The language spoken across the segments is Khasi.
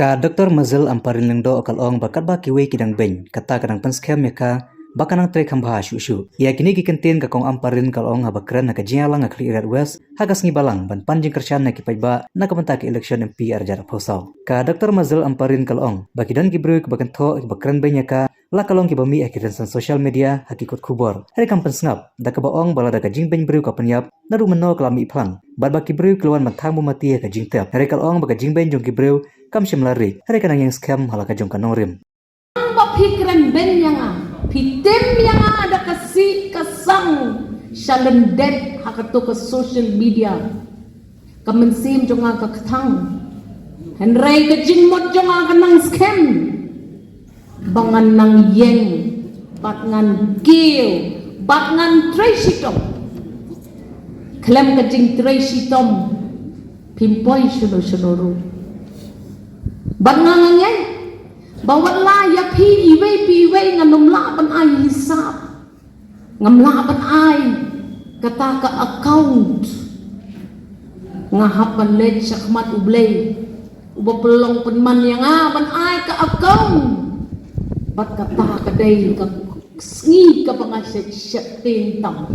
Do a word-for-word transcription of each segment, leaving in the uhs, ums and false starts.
Ka Doktor Mazel Ampareen Lyngdoh ka la ong ba katba kiwei ki dang beiñ, kata ka dang pynskhem ïa ka ba ka nang trei kham bha shuh shuh. Ïa kine ki kyntien ka Kong Ampareen ka la ong haba kren ha ka jingïalang ha Khliehriat West ha ka sngi Balang ban pan jingkyrshan na ki paidbah na ka bynta ka election M P arhajar arphew saw. Ka Doktor Mazel Ampareen ka la ong ba ki don ki briew kiba kynthoh kiba kren beiñ ïa ka, la ka long kiba mih ha ki rynsan social media, ha ki kot khubor. Hynrei kam pynsngap da kaba ong ba lada ka jingbeiñ briew ka pynïap, naduh mynno ka la mih phlang, bad ba ki briew ki la wan ban thang mombati ha ka jingtep. Hynrei ka la ong ba ka jingbeiñ jong ki briew kam shym la rieh, hynrei ka nang ïeng skhem ha la ka jong ka nongrim. Ba phi kren beiñ ïa nga, phi tim ïa nga da ka sih ka sang sha lyndet ha kato ka social media. Ka mynsiem jong nga ka kthang, hynrei ka jingmut jong nga ka nang skhem ba ngan nang ïeng bad ngan kiew bad ngan trei shitom. Khlem ka jingtrei shitom phim poi shano shano ruh. Bad nga nga ngeit ba wat la ïa phi iwei pa iwei ngan ym lah ban ai hisap. Ngam lah ban ai kata ka account. Nga hap ban leit shakhmat U Blei uba pynlong pynman ïa nga ban ai ka account. Bad kata ka dei ka sngi kaba nga sheptieng tam.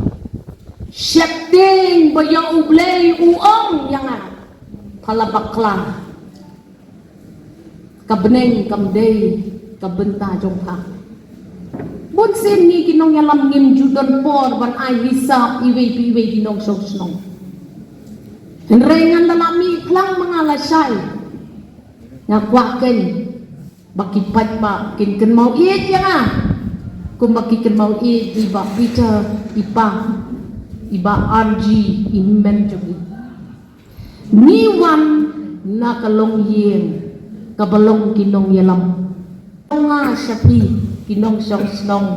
Sheptieng ba ïa U Blei u ong ïa nga, pha la bakla. Ka bneng kam dei ka bynta jong pha. Bun sien ngi ki nongïalam ngim ju don por ban ai hisap iwei pa iwei ki nongshong shnong. Hynrei ngan da la mih phlang ma nga lashai. Nga kwah keiñ ba ki paidbah kin kynmaw ïeit ïa nga kumba ki kynmaw ïeit ïa i Bah Peter, i Pa, i Bah R G, i hynmen jong ngi. Ngi wan na ka longïing kaba long ki nongïalam. Nga sha phi ki nongshong shnong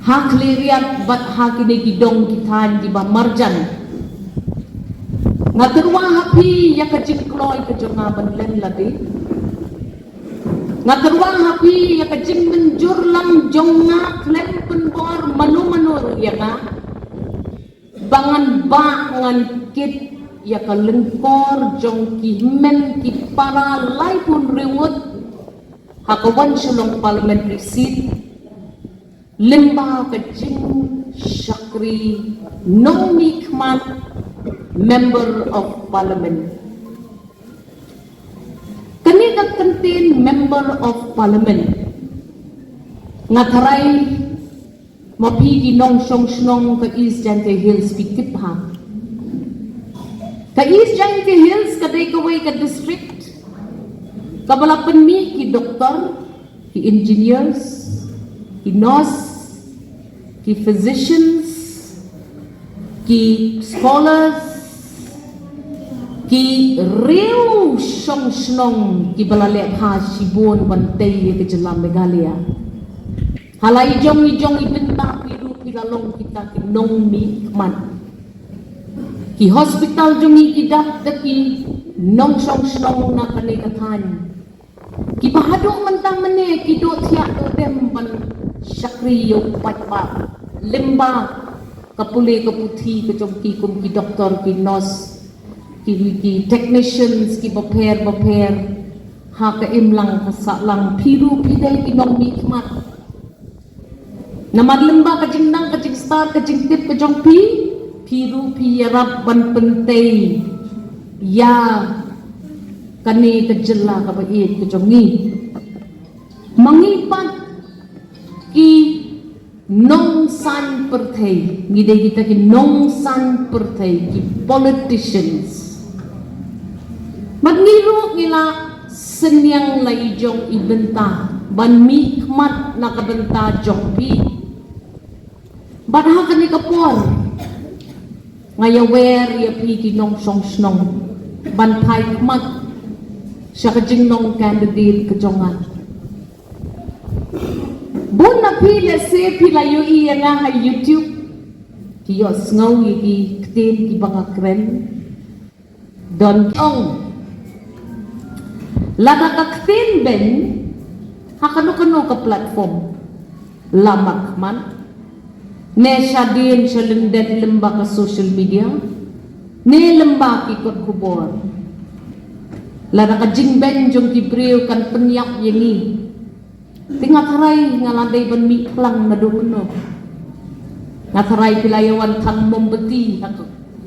ha Khliehriat bad ha kine ki dong ki thaiñ kiba marjan. Nga tyrwa ha phi ïa ka jingkloi ka jong nga ban len lade. Nga tyrwa ha phi ïa ka jingmynjur lang jong nga khlem pynbor mano mano ruh ïa nga. Ba ngan bah ngan kit ïa ka lyngkor jong ki hynmen ki para laiphew hynriew ngut ha ka Wan Shalong Parliamentary Seat lyngba ka jingshakri nongmihkhmat Member of Parliament. Kane ka kyntien Member of Parliament nga tharai ma phi ki nongshong shnong ka East Jaintia Hills phi tip bha. Ka East Jaintia Hills ka dei kawei ka district kaba la pynmih ki doktor, ki engineers, ki nurse, ki physicians, ki scholars, ki riew shong shnong kiba la leh bha shibun ban tei ïa ka jylla Meghalaya. Ha la i jong i jong i bynta phi ruh phi la long kita ki nongmihkhmat. Ki hospital jong ngi ki dap da ki nongshong shnong na kane ka thaiñ. Kiba haduh mynta mynne ki duh thiah duh dem ban shakri ïa u paidbah lyngba ka pule ka puthi ka jong ki kum ki doktor, ki nurse, ki, ki technicians kiba pher bapher ha ka imlang ka sahlang. Phi ruh phi dei ki nongmihkhmat. Namar lyngba ka jingnang ka jingstad ka jingtip ka jong phi, phi ruh phi ïarap ban pyntei ïa kane ka jylla kaba ïeit ka jong ngi. Ma ngi pat ki nongsaiñ pyrthei, ngi dei kita ki nongsaiñ pyrthei, ki politicians. Bad ngi ruh ngi la synñiang la i jong i bynta ban mihkhmat na ka bynta jong phi. Bad ha kane ka por nga ïawer ïa phi ki nongshong shnong ban phai khmat sha ka jingnong candidate ka jong nga. Bun na phi lehse phi la ïohi ïa nga ha YouTube, phi ïohsngew ïa ki ktien kiba nga kren. Don ong lada ka ktien beiñ ha kano kano ka platform, la makhmat, ne shadien sha lyndet lyngba ka social media, ne lyngba ki kot khubor. Lada ka jingbeiñ jong ki briew kan pynïap ïa ngi, te nga tharai nga la dei ban mih phlang naduh mynno. Nga tharai phi la ïa wan thang mombati ha ka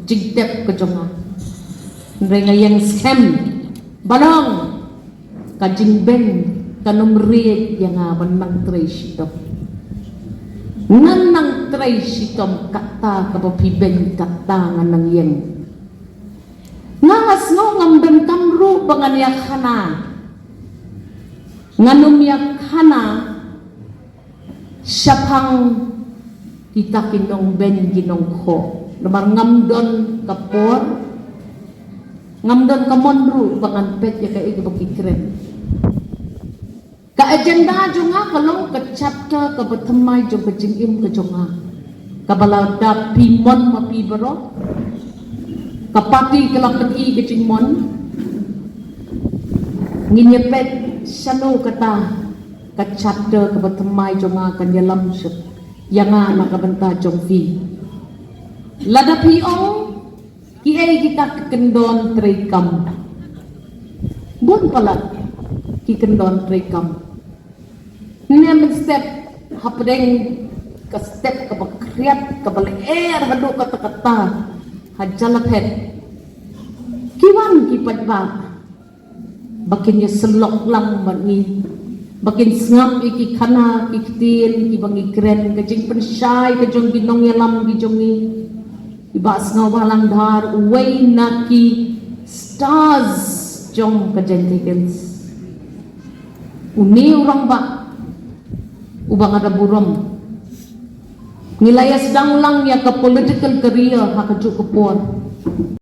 jingtep ka jong nga. Hynrei nga ïeng skhem ba long ka jingbeiñ kan ym riej ïa nga ban nang trei shitom. Ngan nang trei shitom, kata kaba phi beiñ kata ngan nang ïeng. Nga nga sngew ngam donkam ruh ba ngan ïakhana. Ngan ym ïakhana shaphang kita ki nongbeiñ ki nongkhoh. Namar ngam don ka por, ngam don ka mon ruh ba ngan peit ïa kaei kaba ki kren. Ka agenda jong nga ka long ka chapter kaba thymmai jong ka jingim ka jong nga, kaba la dap phi mon ma phi baroh. Ka party ka la pyni ka jingmon. Ngin ïa peit shano kata ka chapter kaba thymmai jong nga kan ïalam shuh ïa nga na ka bynta jong phi. Lada phi ong kiei kita ki kyndon treikam, bun palat ki kyndon treikam. Ne mynstep hapdeng ka step kaba khriat kaba lyer haduh katta katta ha jaka phet, ki wan ki paidbah ba kin ïasyllok lang bad ngi, ba kin sngap ïa ki khana ki ktien kiba ngi kren, ka jingpynshai ka jong ki nongïalam ki jong ngi, i Bah Sniawbhalang Dhar, uwei na ki stars jong ka Jaintia Hills. Une u rangbah uba nga da burom. Ngi la ïa sdang lang ïa ka political career ha kajuh ka por.